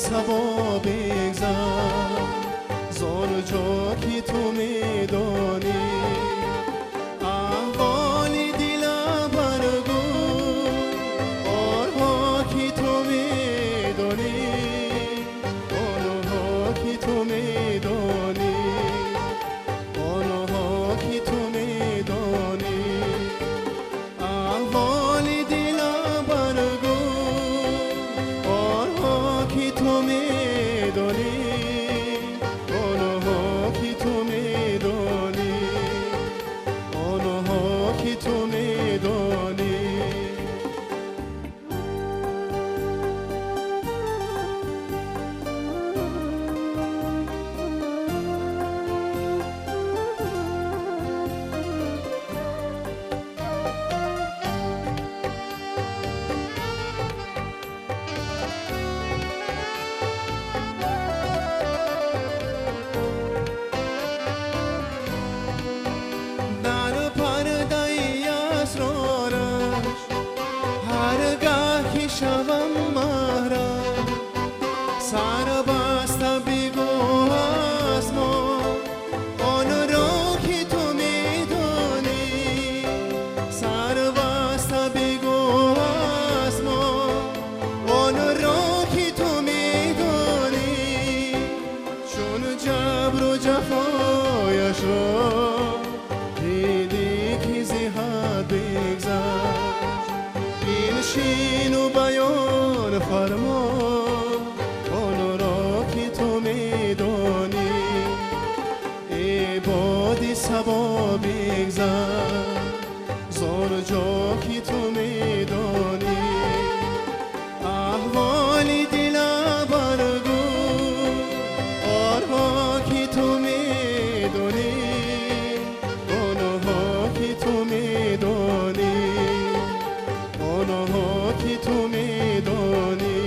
صبا بگذر زان جا که تو میدانی احوال دلم برگو آنها که تو میدانی آنها که تو میدانی آنها که تو میدانی احوال دلم برگو آنها که تو میدانی آنها که تو میدانی آنها که تو میدانی. در پرده اسرارش هرگاه که شوم محرم سر بسته بگو از ما آن را که تو میدانی سر بسته بگو از ما آن را که تو میدانی چون جبر و جفایش را دیدی که ز حد بگذشت بنشین و بیان فرما آن را که تو میدانی ای باد صبا بگذر زان جا که تو میدانی احوال دلم برگو آنها که تو میدانی آنها که تو میدانی آنها که تو میدانی.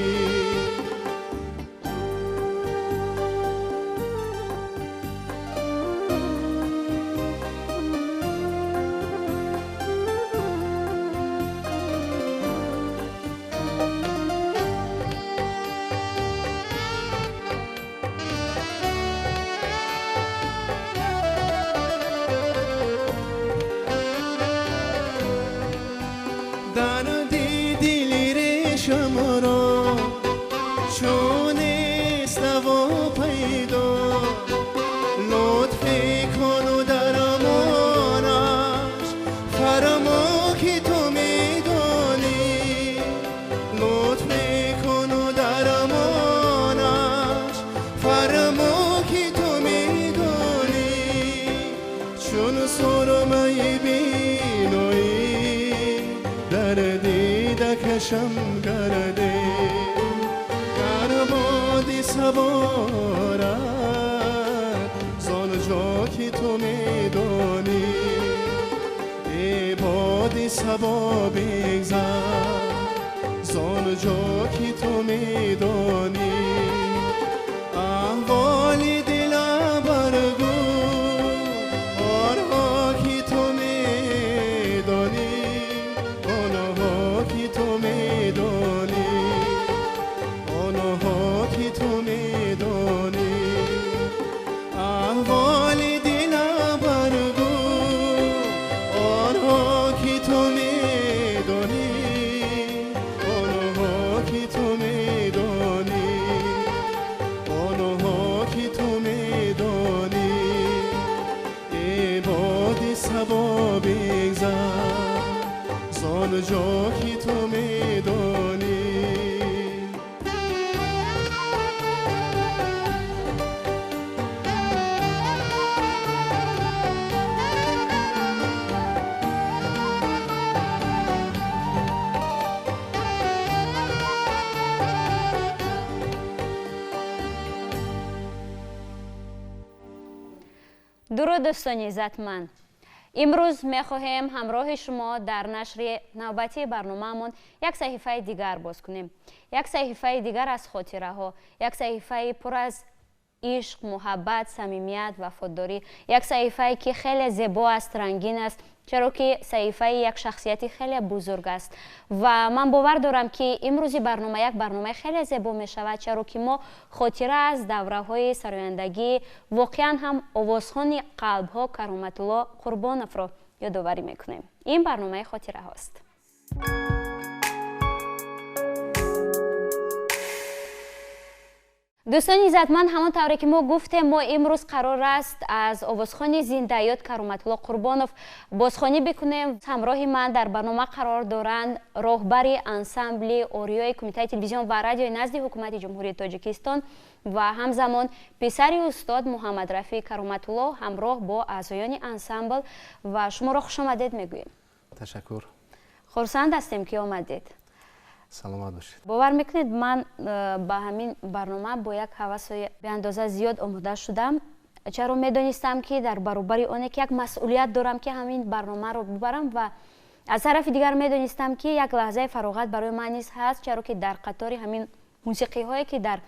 درد دل ریشم را چون نیست دوا پیدا لطف کن و درمانش فرما که تو میدانی لطف کن و درمانش فرما که تو میدانی چون سرمه بینایی در دیده کشم گرده گر باد سوارد زان جا که تو میدانی ای باد صبا بگذر زان جا که تو میدانی احوال دلم برگو آنها که تو میدانی آنها که تو میدانی آنها که تو میدانی احوال دلم برگو آنها که تو میدانی آنها که تو میدانی آنها که تو میدانی ای باد صبا بگذر زان جا که تو میدانی. дуруд дӯстони иззатманд. Имрӯз мехоҳем ҳамроҳи шумо дар нашри навбатии барномаамон як саҳифаи дигар боз кунем, як саҳифаи дигар аз хотираҳо, як саҳифаи пур аз Ишқ, муҳаббат, самимият, вафодорӣ. Як саҳифае ки хеле зебо аст, рангин аст, чаро ки саҳифаи як шахсияти хеле бузург аст. Ва ман бовар дорам, ки имрӯзи барнома як барномаи хеле зебо мешавад, чаро ки мо хотира аз давраҳои сарояндагии воқеан ҳам овозхони қалбҳо Кароматулло Қурбоновро ёдоварӣ мекунем. Ин барномаи хотираҳост. Дӯстони иззатманд, ҳамон тавре ки мо гуфтем, мо имрӯз қарор аст аз овозхони зиндаёд Кароматулло Қурбонов бозхонӣ бикунем. Ҳамроҳи ман дар барнома қарор доранд роҳбари ансамбли Ориёи Кумитаи телевизион ва радиои назди Ҳукумати Ҷумҳурии Тоҷикистон ва ҳамзамон писари устод Муҳаммадрафеъ Кароматулло ҳамроҳ бо аъзоёни ансамбл, ва шуморо хушомадед мегӯем. Ташаккур. Хурсанд ҳастем, ки омадед. Саломат бошед. Бовар мекунед, ман ба ҳамин барнома бо як ҳавасои беандоза зиёд омода шудам, чаро медонистам, ки дар баробари оне ки як масъулият дорам, ки ҳамин барномаро бибарам, ва аз тарафи дигар медонистам, ки як лаҳзаи фароғат барои ман низ ҳаст, чаро ки дар қатори ҳамин мусиқиҳое, ки дар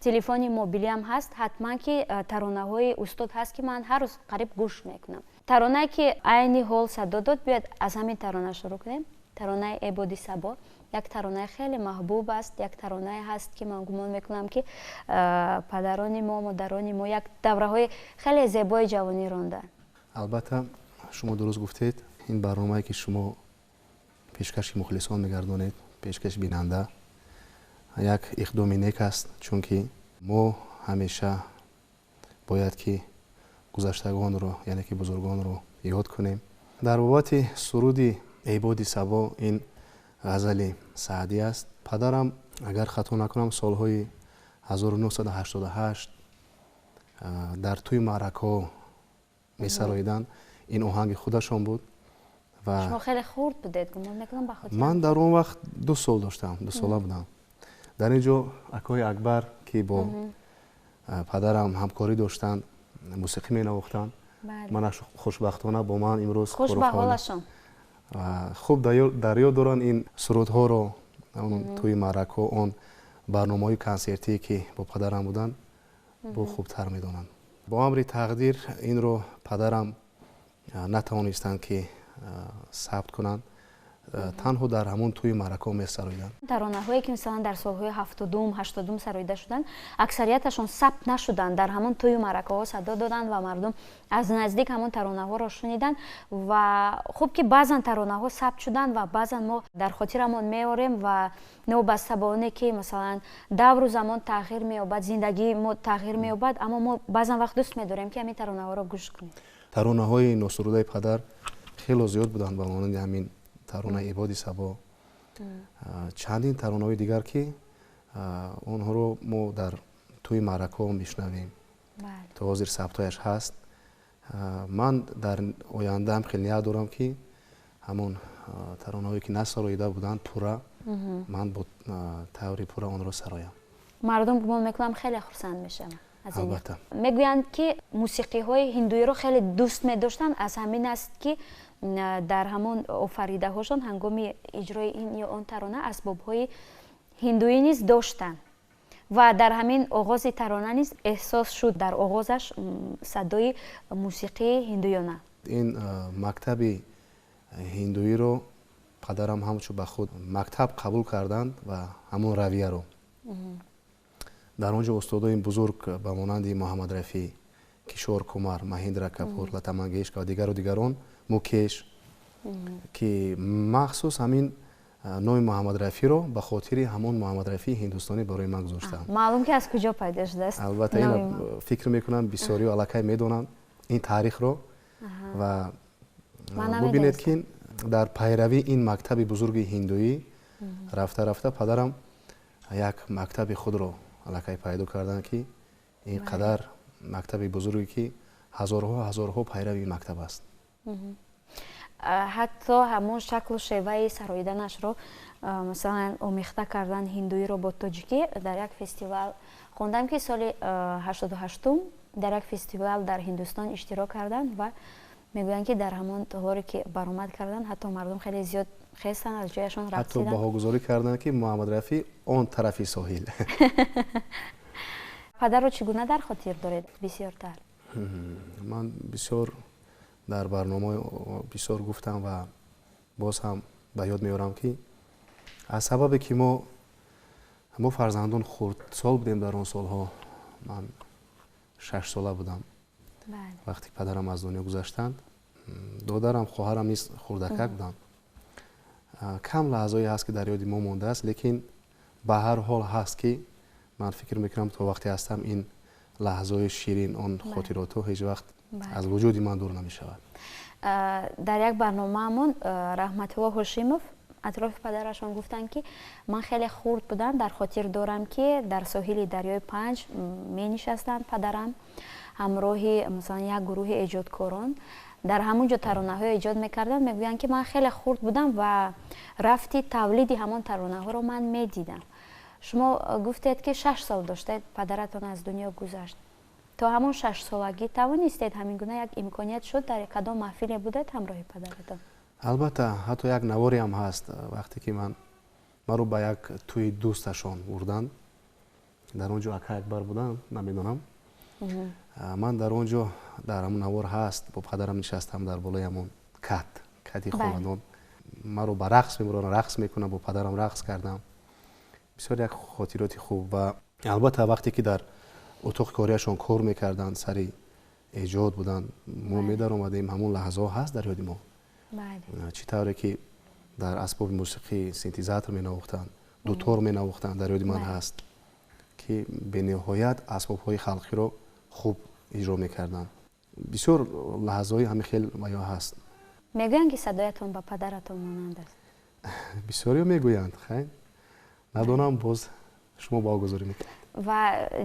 телефони мобилиам ҳаст, ҳатман ки таронаҳои устод ҳаст, ки ман ҳар рӯз қариб гӯш мекунам. Таронае, ки айни ҳол садо дод, биёед аз ҳамин тарона шурӯъ кунем. Таронаи «Э боди сабо» як таронаи хеле маҳбуб аст, як таронае ҳаст, ки ман гумон мекунам, ки падарони мо, модарони мо як давраҳои хеле зебои ҷавонӣ ронданд. Албатта, шумо дуруст гуфтед. Ин барномае, ки шумо пешкаши мухлисон мегардонед, пешкаши бинанда, як иқдоми нек аст, чунки мо ҳамеша бояд ки гузаштагонро, яъне ки бузургонро ёд кунем. Дар бобати суруди «Эй боди сабо», ин ғазали Саъдӣ аст. Падарам, агар хато накунам, солҳои 1988 дар тӯи маъракаҳо месароиданд. Ин оҳанги худашон буд. Ва шумо хеле хурд будед, гумон мекунам, ба хотир. Ман дар он вақт 2 сол доштам, 2 сола будам. Дар ин ҷо акои Акбар, ки бо падарам ҳамкорӣ доштанд, мусиқӣ менавохтанд. Ман хушбахтона бо ман имрӯз Хуш ба ҳолашон. Хуб дар ёд доранд ин сурудҳоро, тӯи маъракаҳо, он барномаҳои консертие, ки бо падарам буданд, бо хубтар медонанд. Бо амри тақдир инро падарам натавонистанд, ки сабт кунанд, танҳо дар ҳамон тӯи маъракаҳо месароиданд. Таронаҳое, ки мисалан дар солҳои 70-ум, 80-ум сароида шуданд, аксарияташон сабт нашуданд, дар ҳамон тӯю маъракаҳо садо доданд ва мардум аз наздик ҳамон таронаҳоро шуниданд. Ва хуб, ки баъзан таронаҳо сабт шуданд ва баъзан мо дар хотирамон меорем, ва новобаста ба оне ки масалан давру замон тағйир меёбад, зиндагии мо тағйир меёбад, аммо мо баъзан вақт дӯст медорем, ки ҳамин таронаҳоро гӯш кунем. Таронаҳои носурудаи падар хело зиёд буданд, ба монанди ҳамин таронаи «Э боди сабо», чандин таронаҳои дигар, ки онҳоро мо дар тӯи маъракаҳо мешунавем, то ҳозир сабтҳояш ҳаст. Ман дар ояндаам хеле ният дорам, ки ҳамон таронаҳое, ки насароида буданд пурра, ман бо таври пурра онро сароям. Мардум, гумон мекунам, хеле хурсанд мешаванд. Албатта. Мегӯянд, ки мусиқиҳои ҳиндуиро хеле дӯст медоштанд. Аз ҳамин аст, ки дар ҳамон офаридаҳошон ҳангоми иҷрои ин ё он тарона асбобҳои ҳиндуӣ низ доштанд. Ва дар ҳамин оғози тарона низ эҳсос шуд, дар оғозаш садои мусиқии ҳиндуёна. Ин мактаби ҳиндуиро падарам ҳамчун ба худ мактаб қабул карданд ва ҳамон равияро дар он ҷо устодои бузург ба монанди Муҳаммад Рафӣ, Кишор Кумар, Маҳиндра Капур, Лата Мангешкар ва дигару дигарон, Мукеш, ки махсус ҳамин номи Муҳаммад Рафиро ба хотири ҳамон Муҳаммад Рафии ҳиндустонӣ барои ман гузоштанд. Маълум, ки аз куҷо пайдо шудааст. Албатта, ина фикр мекунам, бисёриҳо аллакай медонанд ин таърихро. Ва бубинед, ки дар пайравии ин мактаби бузурги ҳиндуӣ рафта рафта падарам як мактаби худро аллакай пайдо карданд, ки ин қадар мактаби бузурге, ки ҳазорҳо ҳазорҳо пайрави ин мактаб аст. Ҳатто ҳамон шаклу шеваи сароиданашро, масалан, омехта кардан ҳиндуиро бо тоҷикӣ. Дар як фестивал хондам, ки соли 88-ум дар як фестивал дар Ҳиндустон иштирок карданд ва мегӯянд, ки дар ҳамон толоре, ки баромад карданд, ҳатто мардум хеле зиёд хестанд, аз ҷояшон рақсиданд. Ҳатто баҳогузорӣ карданд, ки Муҳаммад Рафӣ он тарафи соҳил. Падарро чӣ гуна дар хотир доред бисёртар? Ман бисёр дар барномаи бисёр гуфтам ва боз ҳам ба ёд меорам, ки аз сабабе ки мо фарзандон хурдсол будем, дар он солҳо ман 6 сола будам, вақте падарам аз дунё гузаштанд, додарам, хоҳарам низ хурдакак буданд. Кам лаҳзое ҳаст, ки дар ёди мо мондааст, лекин ба ҳар ҳол ҳаст, ки ман фикр мекунам, то вақте ҳастам, ин лаҳзаҳои ширин, он хотиротҳо ҳеҷ вақт аз вуҷуди ман дур намешавад. Дар як барномаамон Раҳматулло Ҳошимов атрофи падарашон гуфтанд, ки ман хеле хурд будам, дар хотир дорам, ки дар соҳили дарёи Панҷ менишастанд падарам ҳамроҳи, масалан, як гурӯҳи эҷодкорон, дар ҳамон ҷо таронаҳо эҷод мекарданд. Мегӯянд, ки ман хеле хурд будам ва рафти тавлиди ҳамон таронаҳоро ман медидам. Шумо гуфтед, ки 6 сол доштед, падаратон аз дунё гузашт. То ҳамон 6-солагӣ тавонистед, ҳамин гуна як имконият шуд, дар кадом маҳфиле будед ҳамроҳи падаратон? Албатта, ҳатто як наворе ҳам ҳаст, вақте ки ман маро ба як тӯи дӯсташон бурданд, дар он ҷо ака Акбар буданд, намедонам, ман дар он ҷо, дар ҳамон навор ҳаст, бо падарам нишастам дар болои ҳамон кати хонадон, маро ба рақс мебуранд, рақс мекунам, бо падарам рақс кардам. Бисёр як хотироти хуб. Ва албатта, вақте ки дар утоқи кориашон кор мекарданд, сари эҷод буданд, мо медаромадем, ҳамон лаҳзаҳо ҳаст дар ёди мо, чӣ тавре ки дар асбоби мусиқӣ, синтезатор менавохтанд, дутор менавохтанд. Дар ёди ман ҳаст, ки бениҳоят асбобҳои халқиро хуб иҷро мекарданд. Бисёр лаҳзаҳои ҳамин хел ва ё ҳаст. Мегӯянд, ки садоятон ба падаратон монанд аст. Бисёриё мегӯянд. Хайр, надонам, боз шумо баҳогузорӣ мекунед. Ва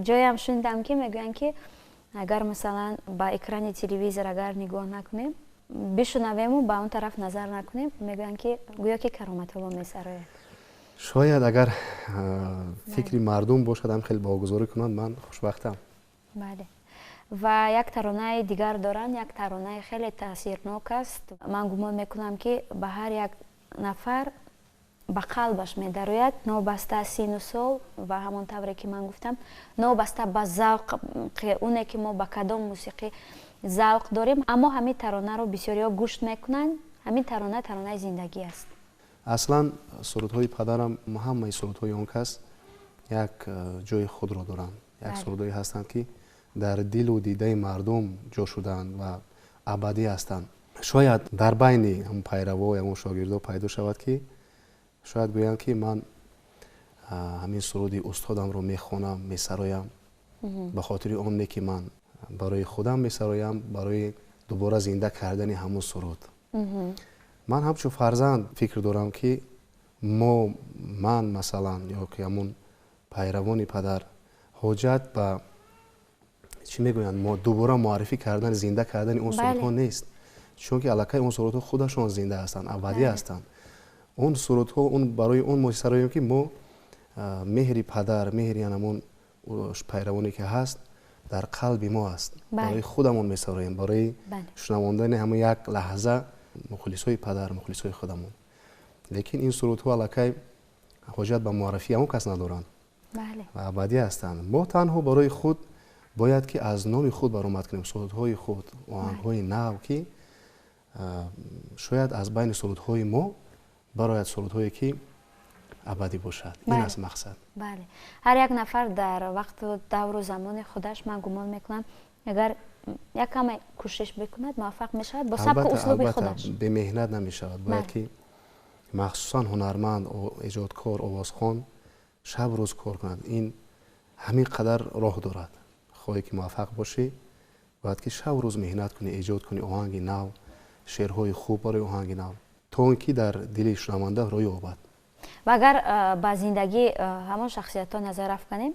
ҷоям шунидам, ки мегӯянд, ки агар, масалан, ба экрани телевизор агар нигоҳ накунем, бишунавему ба он тараф назар накунем, мегӯянд, ки гӯё ки Кароматулло месарояд. Шояд, агар фикри мардум бошад, ҳам хеле баҳогузорӣ кунанд, ман хушбахтам. Бале, ва як таронаи дигар доранд, як таронаи хеле таъсирнок аст. Ман гумон мекунам, ки ба ҳар як нафар ба қалбаш медарояд, новобаста аз сину сол ва ҳамон тавре ки ман гуфтам, новобаста ба завқи оне ки мо ба кадом мусиқӣ завқ дорем, аммо ҳамин таронаро бисёриҳо гӯш мекунанд. Ҳамин тарона таронаи зиндагӣ аст. Аслан сурудҳои падарам, ҳамаи сурудҳои он кас як ҷои худро доранд, як сурудҳое ҳастанд, ки дар дилу дидаи мардум ҷо шудаанд ва абадӣ ҳастанд. Шояд дар байни ҳамон пайраво, ҳамон шогирдо пайдо шавад, ки шояд гӯянд, ки ман ҳамин суруди устодамро мехонам, месароям, ба хотири он не, ки ман барои худам месароям, барои дубора зинда кардани ҳамон суруд. Ман ҳамчун фарзанд фикр дорам, ки мо, ман масалан, ё ки ҳамон пайравони падар, ҳоҷат ба, чӣ мегӯянд, дубора муаррифӣ кардани, зинда кардани он сурудҳо нест, чунки аллакай он сурудҳо худашон зинда ҳастанд, абадӣ ҳастанд. Он сурудҳо, он барои он мо сароем, ки мо меҳри падар, меҳри ҳамон пайравоне ки ҳаст, дар қалби мо аст, барои худамон месароем, барои шунавондани ҳамон як лаҳза мухлисҳои падар, мухлисҳои худамон. Лекин ин сурудҳо аллакай ҳоҷат ба муаррифии ҳамон кас надоранд ва абадӣ ҳастанд. Мо танҳо барои худ бояд ки аз номи худ баромад кунем, сурудҳои худ, оҳангҳои нав, ки шояд аз байни сурудҳои мо барояд сурудҳое, ки абадӣ бошад. Ин аст мақсад. Бале, ҳар як нафар дар вақту давру замони худаш, ман гумон мекунам, агар як каме кӯшиш бикунад, муваффақ мешавад бо сабку услуби худаш. Бемеҳнат намешавад. Бояд ки махсусан ҳунарманд, эҷодкор, овозхон шаб рӯз кор кунад. Ин ҳамин қадар роҳ дорад. Хоҳе ки муваффақ бошӣ, бояд ки шаб рӯз меҳнат кунӣ, эҷод кунӣ оҳанги нав, шеърҳои хуб барои оҳанги нав, то он ки дар дили шунаванда роҳ ёбад. Ва агар ба зиндагии ҳамон шахсиятҳо назар афканем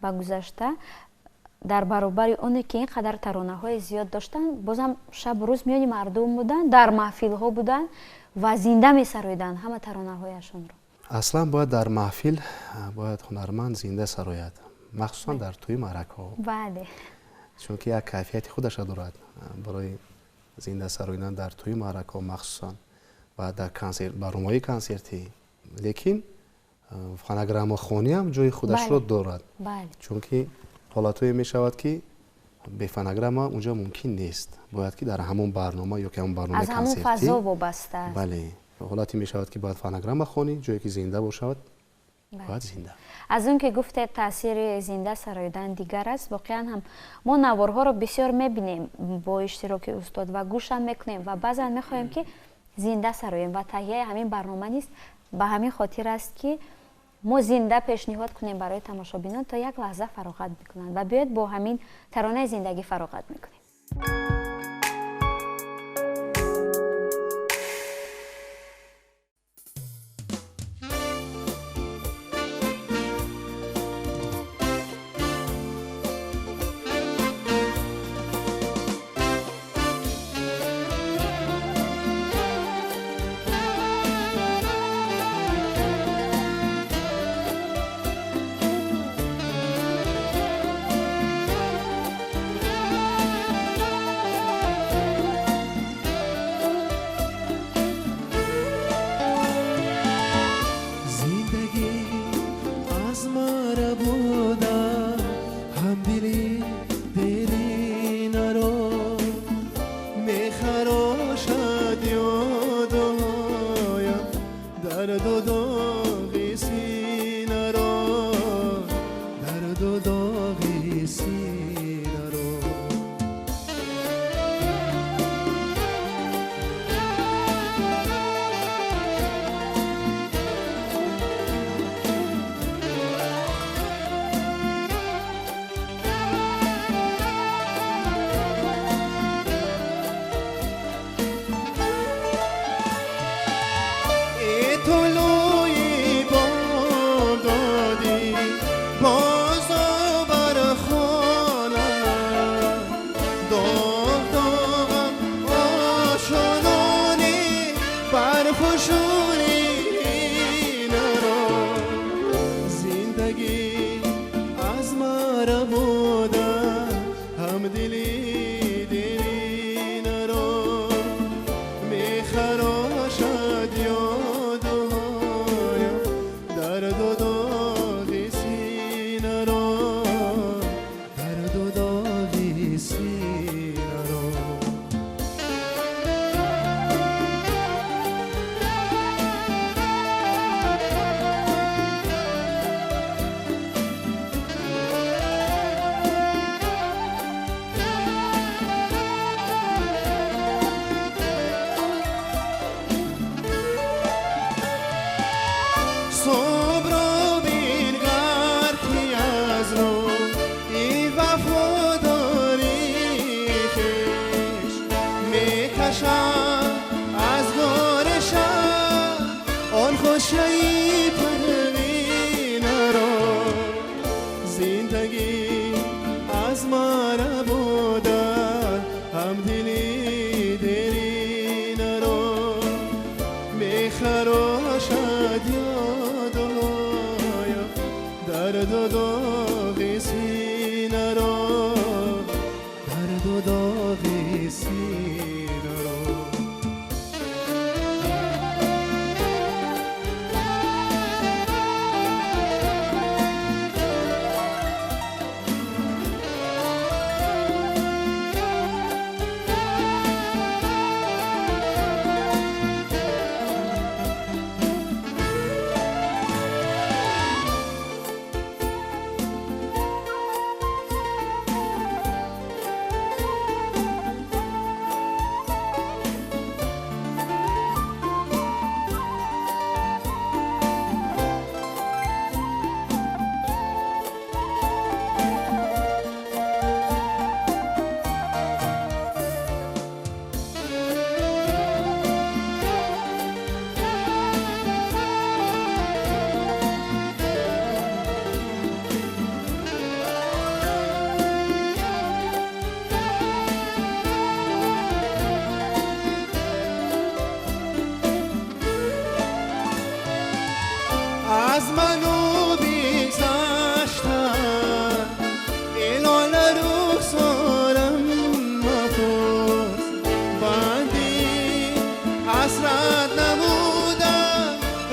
ба гузашта, дар баробари оне ки ин қадар таронаҳои зиёд доштанд, бозам шабу рӯз миёни мардум буданд, дар маҳфилҳо буданд ва зинда месароиданд ҳама таронаҳояшонро. Аслан бояд дар маҳфил бояд ҳунарманд зинда сарояд, махсусан дар тӯи маъракаҳо, чунки як кайфияти худаша дорад барои зинда сароидан дар тӯи маъракаҳо махсусан ва дар барномаҳои консертӣ. Лекин фонограммахониам ҷои худашро дорад, чунки Ҳолатҳое мешавад, ки бе фонограмма унҷо мумкин нест. Бояд ки дар ҳамон барнома ё ки ҳамон барномаи консертӣ, аз ҳамон фазо вобаста аст. Бале, ҳолате мешавад, ки бояд фонограмма хонӣ, ҷое ки зинда бошад, бояд зинда. Аз он ки гуфтед, таъсири зинда сароидан дигар аст. Воқеан ҳам мо наворҳоро бисёр мебинем бо иштироки устод ва гӯшам мекунем ва баъзан мехоҳем, ки зинда сароем, ва таҳияи ҳамин барнома низ ба ҳамин хотир аст, ки мо зинда пешниҳод кунем барои тамошобинон, то як лаҳза фароғат бикунанд. Ва биёед, бо ҳамин таронаи зиндагӣ фароғат мекунем.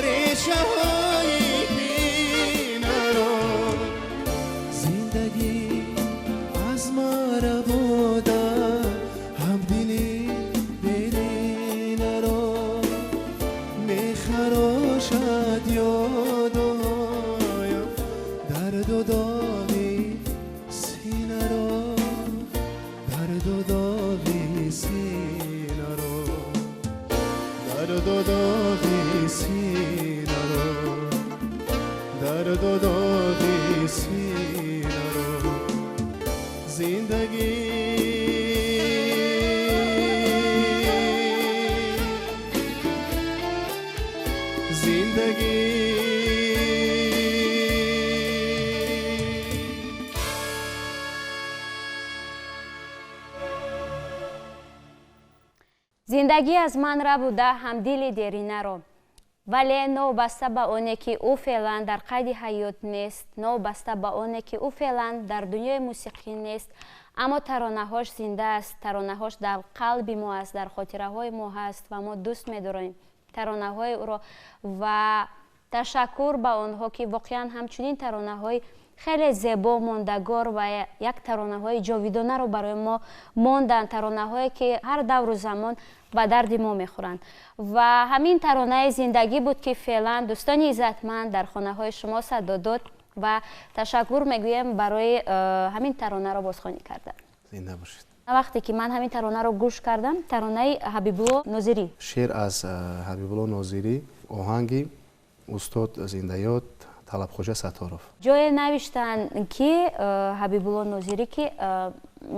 Решаҳои кинаро. Зиндагӣ. Аз ман рабуда ҳамдили деринаро, мехарошад ёдоям дарду доғи синаро, дарду доғи синаро, дарду доғи синаро, дарду доғи синаро. Зиндагӣ, зиндагӣ. Зиндагӣ аз ман рабуда ҳамдили деринаро, вале новобаста ба оне ки ӯ феълан дар қайди ҳаёт нест, новобаста ба оне ки ӯ феълан дар дунёи мусиқӣ нест, аммо таронаҳош зинда аст, таронаҳош дар қалби мо аст, дар хотираҳои мо ҳаст ва мо дӯст медорем таронаҳои ӯро. Ва ташаккур ба онҳо, ки воқеан ҳамчунин таронаҳои хеле зебо, мондагор ва як таронаҳои ҷовидонаро барои мо монданд, таронаҳое ки ҳар давру замон ба дарди мо мехӯранд. Ва ҳамин таронаи зиндагӣ буд, ки феълан дӯстони иззатманд дар хонаҳои шумо садо дод ва ташаккур мегӯем барои ҳамин таронаро бозхонӣ кардан. Зинда бошед. Вақте ки ман ҳамин таронаро гӯш кардам, таронаи Ҳабибулло Нозирӣ, шеър аз Ҳабибулло Нозирӣ, оҳанги устод зиндаёд Талабхоҷа Сатторов. Ҷое навиштанд, ки Ҳабибулло Нозирӣ, ки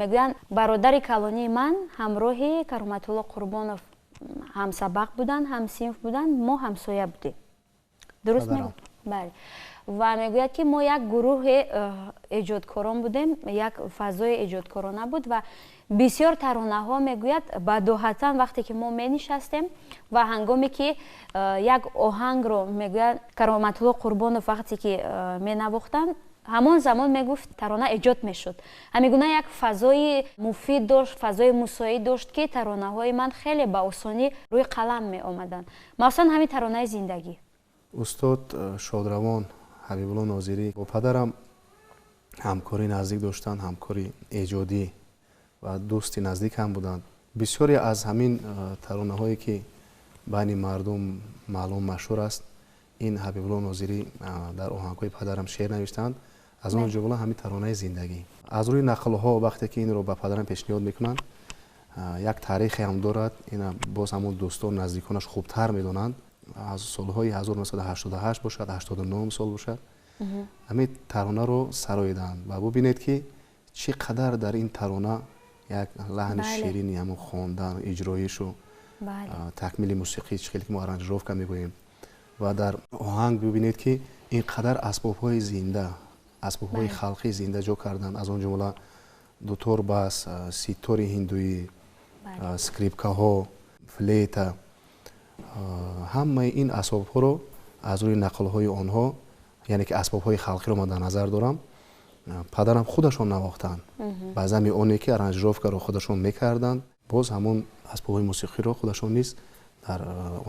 мегӯянд, бародари калонии ман ҳамроҳи Кароматулло Қурбонов ҳамсабақ буданд, ҳамсинф буданд, мо ҳамсоя будем. Дуруст мегӯям? Бале. Ва мегӯяд, ки мо як гурӯҳи эҷодкорон будем, як фазои эҷодкорона буд ва бисёр таронаҳо, мегӯяд, бадоҳатан вақте ки мо менишастем ва ҳангоме ки як оҳангро, мегӯяд, Кароматулло Қурбонов вақте ки менавохтанд, ҳамон замон, мегуфт, тарона эҷод мешуд. Ҳамин гуна як фазои муфид дошт, фазои мусоид дошт, ки таронаҳои ман хеле ба осонӣ рӯи қалам меомаданд, махсусан ҳамин таронаи зиндагӣ. Устод шодравон Ҳабибулло Нозирӣ бо падарам ҳамкорӣ наздик доштанд, ҳамкори эҷодӣ ва дӯсти наздик ҳам буданд. Бисёре аз ҳамин таронаҳое ки байни мардум маълум, машҳур аст, ин Ҳабибулло Нозирӣ дар оҳангҳои падарам шеър навиштанд, аз он ҷумла ҳамин таронаи зиндагӣ. Аз рӯи нақлҳо, вақте ки инро ба падарам пешниҳод мекунанд, як таърихе ҳам дорад, ина боз ҳамон дӯстон, наздиконаш хубтар медонанд. Аз солҳои 1988 бошад, 89 сол бошад, ҳамин таронаро сароиданд ва бубинед, ки чӣ қадар дар ин тарона як лаҳни ширини ҳамон хондан, иҷроишу такмили мусиқӣ, чӣ хеле ки мо аранжировка мегӯем, ва дар оҳанг бибинед, ки ин қадар асбобҳои зинда, асбобҳои халқӣ зинда ҷо карданд, аз он ҷумла дутор бас, ситори ҳиндуӣ, скрипкаҳо, флейта. Ҳамаи ин асбобҳоро аз рӯи нақлҳои онҳо, яъне ки асбобҳои халқиро ман дар назар дорам, падарам худашон навохтанд. Ба зами оне ки аранжировкаро худашон мекарданд, боз ҳамон асбобҳои мусиқиро худашон низ дар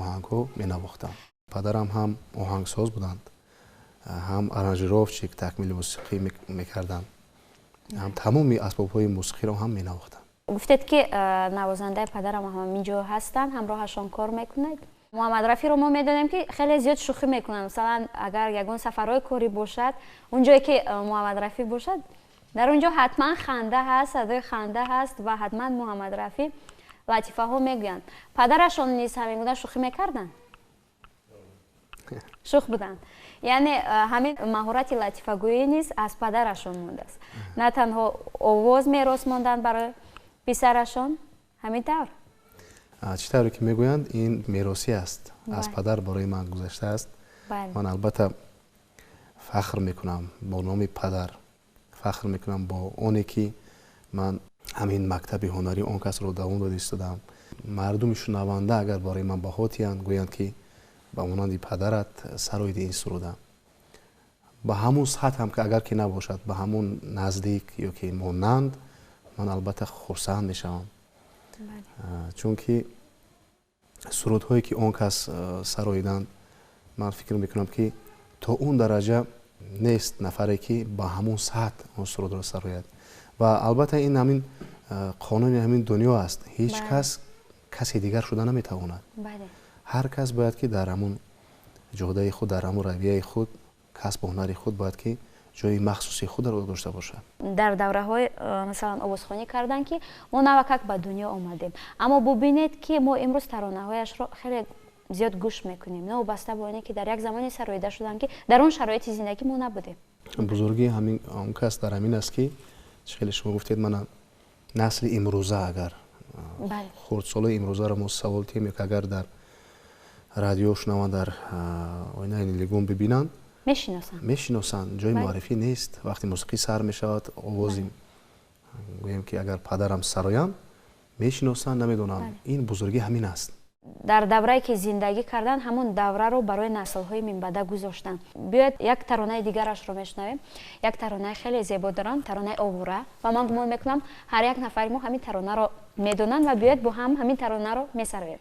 оҳангҳо менавохтанд. Падарам ҳам оҳангсоз буданд, ҳам аранжировщик, такмили мусиқӣ мекарданд, ҳам тамоми асбобҳои мусиқиро ҳам менавохтанд. Гуфтед, ки навозандаи падарам ҳамин ҷо ҳастанд, ҳамроҳашон кор мекунед. Муҳаммад Рафиро мо медонем, ки хеле зиёд шӯхӣ мекунанд. Масалан, агар ягон сафарҳои корӣ бошад, он ҷое ки Муҳаммад Рафӣ бошад, дар он ҷо ҳатман ханда ҳаст, садои ханда ҳаст ва ҳатман Муҳаммад Рафӣ латифаҳо мегӯянд. Падарашон низ ҳамин гуна шӯхӣ мекарданд? Шӯх буданд. Яъне ҳамин маҳорати латифагӯӣ низ аз падарашон мондааст. На танҳо овоз мерос монданд барои писарашон, ҳамин тавр? Чӣ тавре ки мегӯянд, ин меросӣ аст, аз падар барои ман гузаштааст. Ман албатта фахр мекунам бо номи падар, фахр мекунам бо оне ки ман ҳамин мактаби ҳунарии он касро давом дода истодам. Мардуми шунаванда агар барои ман баҳо диҳанд, гӯянд, ки ба монанди падарат сароиди ин суруда, ба ҳамун сатҳ ҳам ки агар ки набошад, ба ҳамун наздик ё ки монанд, ман албатта хурсанд мешавам, чунки сурудҳое ки он кас сароиданд, ман фикр мекунам, ки то он дараҷа Нест нафаре ки ба ҳамон сатҳ он сурудро сарояд. Ва албатта ин ҳамин қонуни ҳамин дунё аст. Ҳеҷ кас каси дигар шуда наметавонад. Ҳар кас бояд ки дар ҳамон ҷодаи худ, дар ҳамон равияи худ, касбу ҳунари худ бояд ки ҷои махсуси худро дошта бошад. Дар давраҳои масалан овозхонӣ карданд ки мо навакак ба дунё омадем, аммо бубинед ки мо имрӯз таронаҳояшро хеле зиёд гӯш мекунем, новобаста бо оне ки дар як замоне сароида шуданд ки дар он шароити зиндагӣ мо набудем. Бузургии ҳамин он кас дар ҳамин аст ки хеле шумо гуфтед, мана насли имрӯза агар хурдсолаи имрӯзаро мо савол тиҳем ё агар дар радио шунаванд, дар оинаи нилгун бибинанд, мешиносанд. Ҷои муаррифӣ нест. Вақте мусиқӣ сар мешавад, овози гӯем ки агар падарам сароянд, мешиносанд, намедонанд. Ин бузургӣ ҳамин аст. Дар даврае ки зиндагӣ карданд, ҳамон давраро барои наслҳои минбаъда гузоштанд. Биёед як таронаи дигарашро мешунавем. Як таронаи хеле зебо доранд, таронаи Овора, ва ман гумон мекунам ҳар як нафари мо ҳамин таронаро медонанд ва биёед бо ҳам ҳамин таронаро месароем.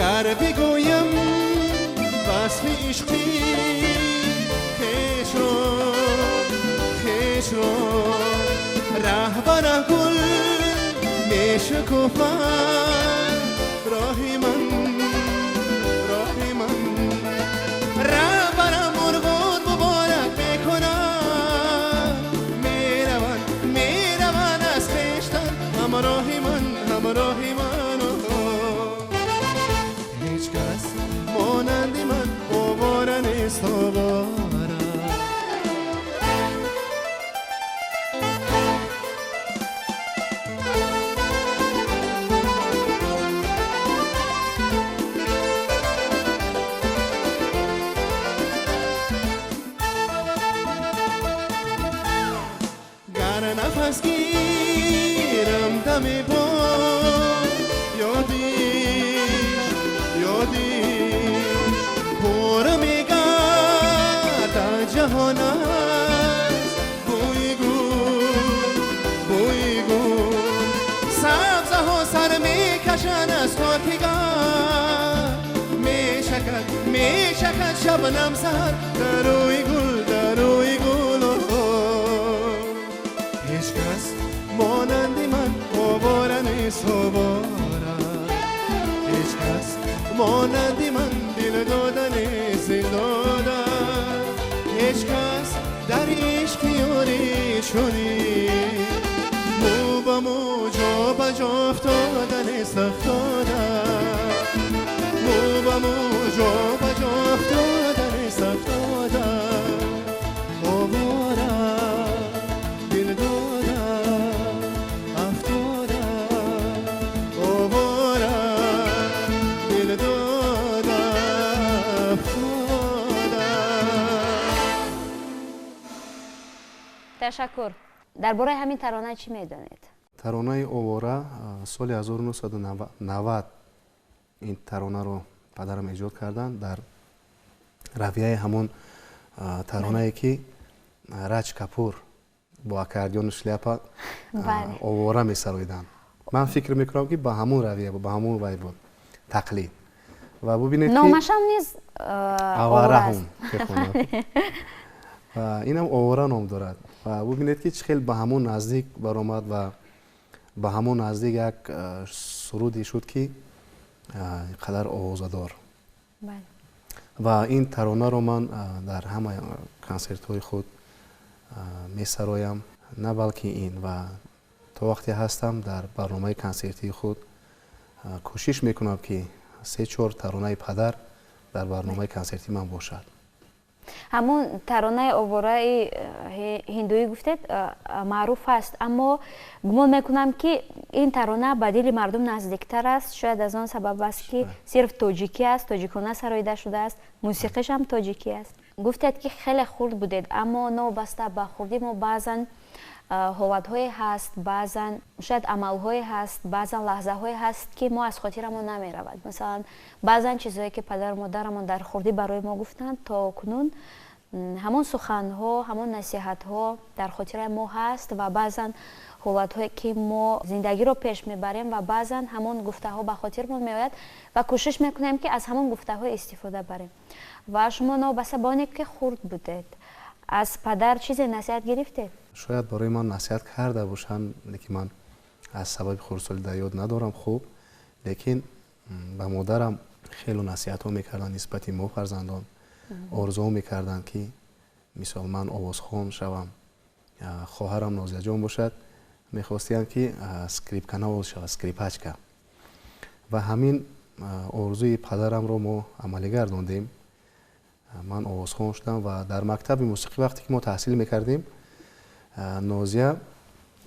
Гар бигӯям васфи ишқи хешро, хешро, раҳ ба раҳ гул мешукуфад, роҳи ман, роҳи ман, раҳ ба раҳ мурғон муборак мекунад, мераванд, мераванд аз хештан, ҳамроҳи ман, ҳамроҳи ман. Монанди ман овора нест, овора. Гар нафас гирам дами бо ёдиш, ёдиш пур мегардад ҷаҳон аз бӯи гул, бӯи гул. Сабзаҳо сар мекашанд аз хоки гарм, мешакад, мешакад шабнам саҳар дар рӯи гул, дар рӯи гул. Ҳеҷ кас монанди ман овора нест, овора. Ҳеҷ кас монанди ман дил дода нест, дил дода. Ҳеҷ кас дар ишқи ёри чунин мӯ ба мӯ ҷо ба ҷо афтода нест, афтода. Мӯ ба мӯ ҷо ба ҷо афтода нест, афтода. Овора, дил дода, афтода. Овора, дил дода, афтода. Ташаккур. Дар бораи ҳамин тарона чӣ медонед? Таронаи Овора соли 1990 ин таронаро падарам эҷод карданд дар равияи ҳамон таронае, ки Раҷ Капур бо аккордеону шляпа овора месароиданд. Ман фикр мекунам, ки ба ҳамон равия буд, ба ҳамон вай буд, тақлид. Ва бубинед, номашам низ Авараҳум мехонад, инам Овора ном дорад. Ва бубинед, ки чӣ хел ба ҳамон наздик баромад ва ба ҳамон наздик як суруде шуд, ки қадар овозадор. Ва ин таронаро ман дар ҳама консертҳои худ месароям, на балки ин, ва то вақте ҳастам дар барномаи консертии худ кӯшиш мекунам, ки се-чор таронаи падар дар барномаи консертии ман бошад. Ҳамун таронаи Овораи ҳиндуӣ гуфтед, маъруф аст, аммо гумон мекунам, ки ин тарона ба дили мардум наздиктар аст. Шояд аз он сабаб аст, ки сирф тоҷикӣ аст, тоҷикона сароида шудааст, мусиқишам тоҷикӣ аст. Гуфтед, ки хеле хурд будед, аммо новобаста ба хурдӣ мо баъзан ҳолатҳое ҳаст, баъзан шояд амалҳое ҳаст, баъзан лаҳзаҳое ҳаст, ки мо аз хотирамон намеравад. Масалан, баъзан чизҳое, ки падару модарамон дар хурдӣ барои мо гуфтанд, то кунун ҳамон суханҳо, ҳамон насиҳатҳо дар хотираи мо ҳаст. Ва баъзан ҳолатҳое, ки мо зиндагиро пеш мебарем, ва баъзан ҳамон гуфтаҳо ба хотирмон меояд ва кӯшиш мекунем, ки аз ҳамон гуфтаҳо истифода барем. Ва шумо новобаста ба оне, ки хурд будед, аз падар чизе насиҳат гирифтед? Шояд барои ман насиҳат карда бошанд, лекин ман аз сабаби хурдсолӣ дар ёд надорам хуб. Лекин ба модарам хело насиҳатҳо мекарданд нисбати мо, фарзандон. Орзуҳо мекарданд, ки мисол ман овозхон шавам. Хоҳарам Нозияҷон бошад, мехостиянд, ки скрипканавоз шавад, скрипачка. Ва ҳамин орзуи падарамро мо амалӣ гардондем. Ман овозхон шудам ва дар мактаби мусиқӣ вақте ки мо таҳсил мекардем, Нозия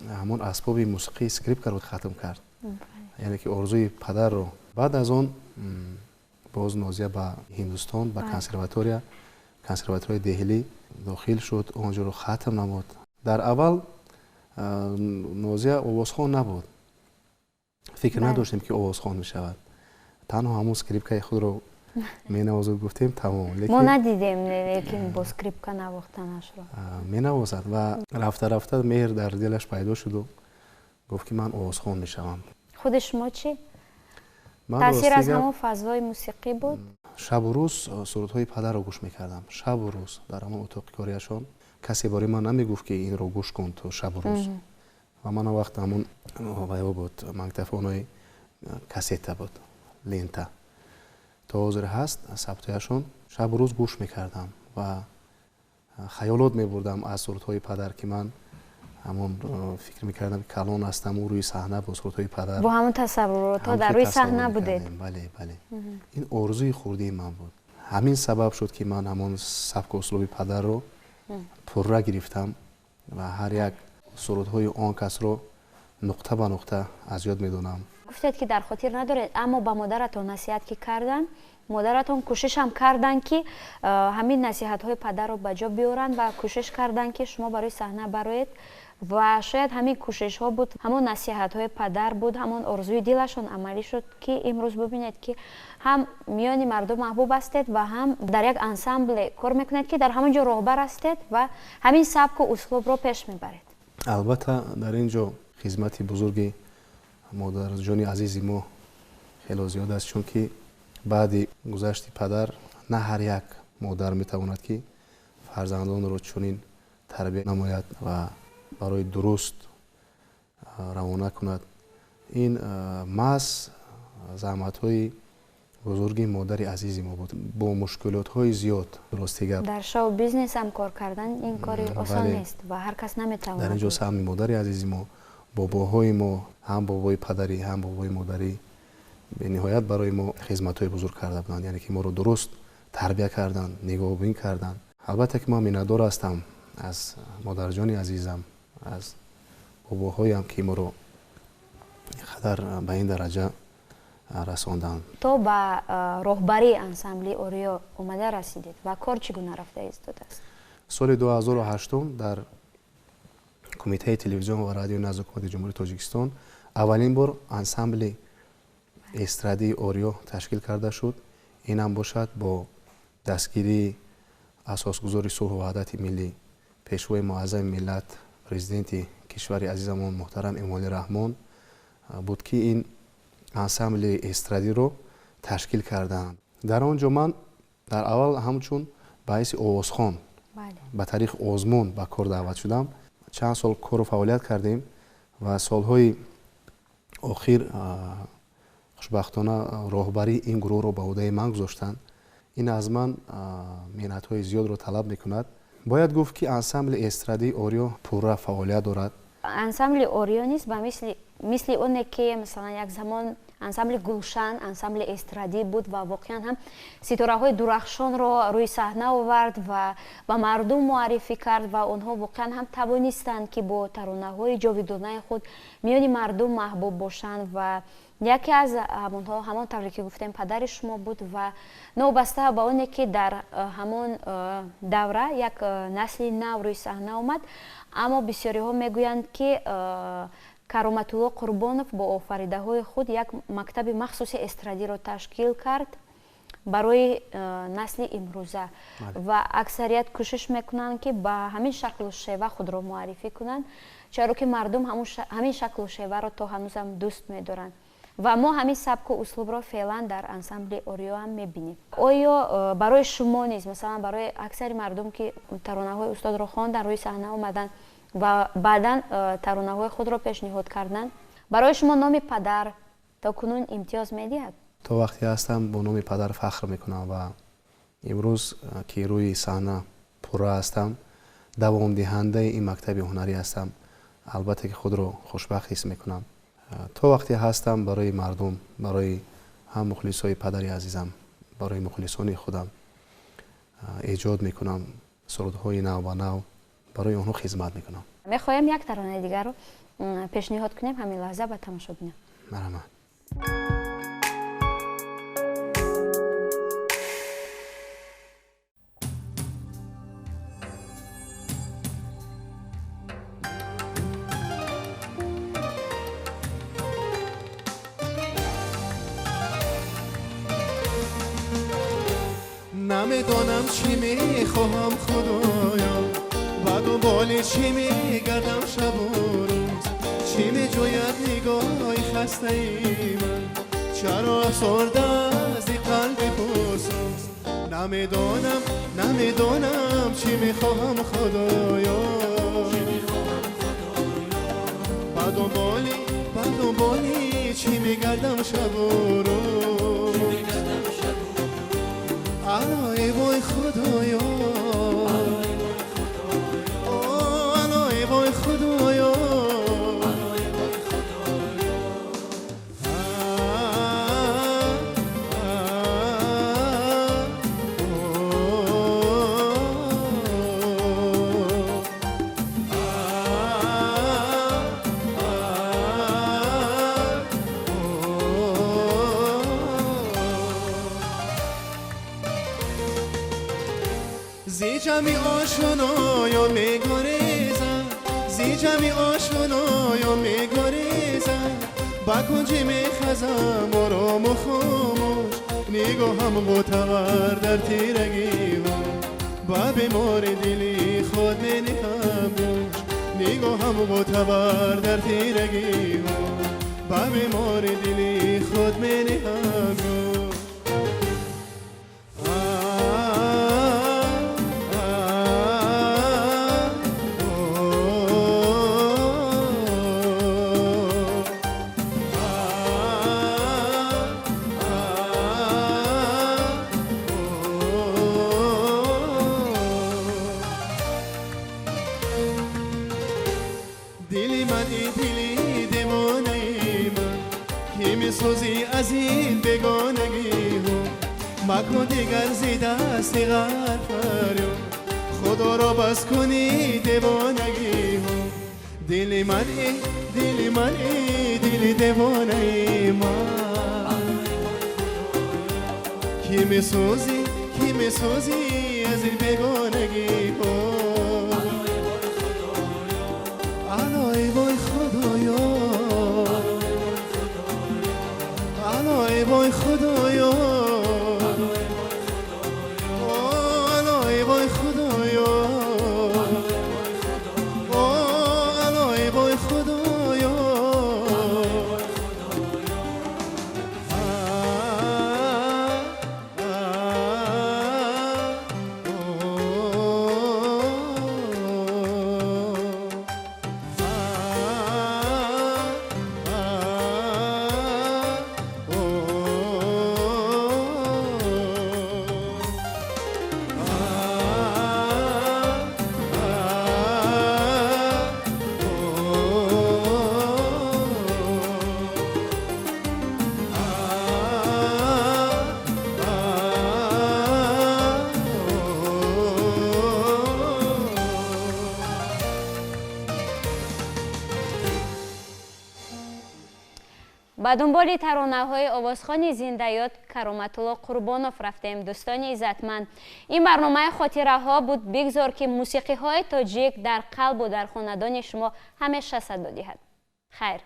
ҳамон асбоби мусиқии скрипкаро хатм кард, яъне ки орзуи падарро. Баъд аз он боз Нозия ба Ҳиндустон, ба консерватория, консерваторияи Деҳлӣ дохил шуд, он ҷоро хатм намуд. Дар аввал Нозия овозхон набуд, фикр надоштем, ки овозхон мешавад. Танҳо ҳамон скрипкаи худро менавозад, гуфтем, тамом. Мо надидем, лекин бо скрипка навохтанашро. Менавозад. Ва рафта рафта меҳр дар дилаш пайдо шуду гуфт, ки ман овозхон мешавам. Худи шумо чӣ? Таъсир аз ҳамон фазои мусиқӣ буд? Шабу рӯз сурудҳои падарро гӯш мекардам, шабу рӯз дар ҳамон утоқи кориашон. Касе барои ман намегуфт, ки инро гӯш кун ту шабу рӯз. Ва ман он вақт ҳамон вайо буд, магнитофонҳои кассета буд, лента, то ҳозир ҳаст сабтҳояшон. Шабу рӯз гӯш мекардам ва хаёлот мебурдам аз сурудҳои падар, ки ман ҳамон фикр мекардам, ки калон ҳастаму рӯи саҳна бо сурудҳои падар. Бо ҳамон тасаввуротҳо дар рӯи саҳна будед. Бале, бале, ин орзуи хурдии ман буд. Ҳамин сабаб шуд, ки ман ҳамон сабку услуби падарро пурра гирифтам ва ҳар як сурудҳои он касро нуқта ба нуқта аз ёд медонам. Гуфтед, ки дар хотир надоред, аммо ба модаратон насиҳат ки карданд, модаратон кӯшишам карданд, ки ҳамин насиҳатҳои падарро ба ҷо биёранд ва кӯшиш карданд, ки шумо барои саҳна бароед. Ва шояд ҳамин кӯшишҳо буд, ҳамон насиҳатҳои падар буд, ҳамон орзуи дилашон амалӣ шуд, ки имрӯз бубинед, ки ҳам миёни мардум маҳбуб ҳастед ва ҳам дар як ансамбле кор мекунед, ки дар ҳамон ҷо роҳбар ҳастед ва ҳамин сабку услубро пеш мебаред. Албатта, дар ин ҷо хизмати бузурги модарҷони азизи мо хело зиёд аст, чунки баъди гузашти падар на ҳар як модар метавонад, ки фарзандонро чунин тарбия намояд ва барои дуруст равона кунад. Ин маҳз заҳматҳои бузурги модари азизи мо буд бо мушкилотҳои зиёд, рости гап. Дар шоу бизнес ҳам кор кардан ин кори осон нест ва ҳар кас наметавонад. Дар ин ҷо саҳми модари азизи мо, бобоҳои мо, ҳам бобои падарӣ, ҳам бобои модарӣ бениҳоят барои мо хизматҳои бузург карда буданд, яъне ки моро дуруст тарбия карданд, нигоҳубин карданд. Албатта ки ман миннатдор ҳастам аз модарҷони азизам, аз бобоҳоям, ки моро қадар ба ин дараҷа расонданд. То ба роҳбарии ансамбли Ориё омада расидед ва кор чӣ гуна рафта истодааст? Соли 2008 дар Кумитаи телевизион ва радио назди Ҳукумати Ҷумҳурии Тоҷикистон аввалин бор ансамбли эстрадии Ориё ташкил карда шуд. Инам бошад бо дастгирии асосгузори сулҳу ваҳдати миллӣ, пешвои муаззами миллат, президенти кишвари азизамон муҳтарам Эмомалӣ Раҳмон буд, ки ин ансамбли эстрадиро ташкил карданд. Дар он ҷо ман дар аввал ҳамчун ба ҳайси овозхон ба тариқи озмун ба кор даъват шудам. Чанд сол кору фаъолият кардем ва солҳои охир хушбахтона роҳбарии ин гурӯҳро ба ӯҳдаи ман гузоштанд. Ин аз ман меҳнатҳои зиёдро талаб мекунад. Бояд гуфт, ки ансамбли эстрадии Ориё пурра фаъолият дорад. Ансамбли Ориё низ ба мисли оне ки масалан як замон ансамбли Гулшан ансамбли эстрадӣ буд ва воқеан ҳам ситораҳои дурахшонро рӯи саҳна овард ва ба мардум муаррифӣ кард ва онҳо воқеан ҳам тавонистанд, ки бо таронаҳои ҷовидонаи худ миёни мардум маҳбуб бошанд ва яке аз ҳамонҳо ҳамон тавре ки гуфтем падари шумо буд ва новобаста ба оне ки дар ҳамон давра як насли нав рӯи саҳна омад, аммо бисёриҳо мегӯянд, ки Кароматулло Қурбонов бо офаридаҳои худ як мактаби махсуси эстрадиро ташкил кард барои насли имрӯза ва аксарият кӯшиш мекунанд, ки ба ҳамин шаклу шева худро муаррифӣ кунанд, чаро ки мардум ҳамин шаклу шеваро то ҳанӯзам дӯст медоранд ва мо ҳамин сабку услубро феълан дар ансамбли Ориё ҳам мебинем. Оё барои шумо низ, масалан барои аксари мардум, ки таронаҳои устодро хондан, рӯи саҳна омаданд ва баъдан таронаҳои худро пешниҳод карданд, барои шумо номи падар то кунун имтиёз медиҳад? То вақте ҳастам бо номи падар фахр мекунам ва имрӯз ки рӯи саҳна пурра ҳастам, давомдиҳандаи ин мактаби ҳунарӣ ҳастам, албатта ки худро хушбахт ҳис мекунам. То вақте ҳастам барои мардум, барои ҳам мухлисои падари азизам, барои мухлисони худам эҷод мекунам сурудҳои нав ба нав, барои онҳо хизмат мекунам. Мехоҳем як таронаи дигарро пешниҳод кунем ҳамин лаҳза ба тамошобинон. Марҳамат. Намедонам чӣ мехоҳам, Худоё, ба дунболи чӣ мегардам шабу рӯз, чӣ меҷӯяд нигоҳи хастаи ман, чаро афсурда аз ин қалби пурсӯз. Намедонам, намедонам чӣ мехоҳам, Худоё, ба дунболи чӣ мегардам шабу рӯз. Алой вой Худоё, алой вой Худоё, зи ҷамъи ошноён мегурезам, зи ҷамъи ошноён мегурезам, ба кунҷи мехазам орому хомӯш, нигоҳам ғӯтавар дар тирагиҳо, ба бемори дили худ мениҳам гӯш, нигоҳам ғӯтавар дар тирагиҳо, ба бемори дили худ мениҳам гӯш. Аз ин бегонагиҳо макун дигар зи дасти ғар фарёд, Худоро бас кунӣ девонагиҳо. Дили ман эй, дили ман эй, дили девонаи ман, ки месӯзӣ, ки месӯзӣ аз ин бегонагиҳо. Алой вой Худоё, алой вой Худоё, алой вой Худоё, алой вой Худоё. Ба дунболи таронаҳои овозхони зиндаёд Кароматулло Қурбонов рафтем. Дӯстони иззатманд, ин барномаи хотираҳо буд. Бигзор, ки мусиқиҳои тоҷик дар қалбу дар хонадони шумо ҳамеша садо диҳад. Хайр.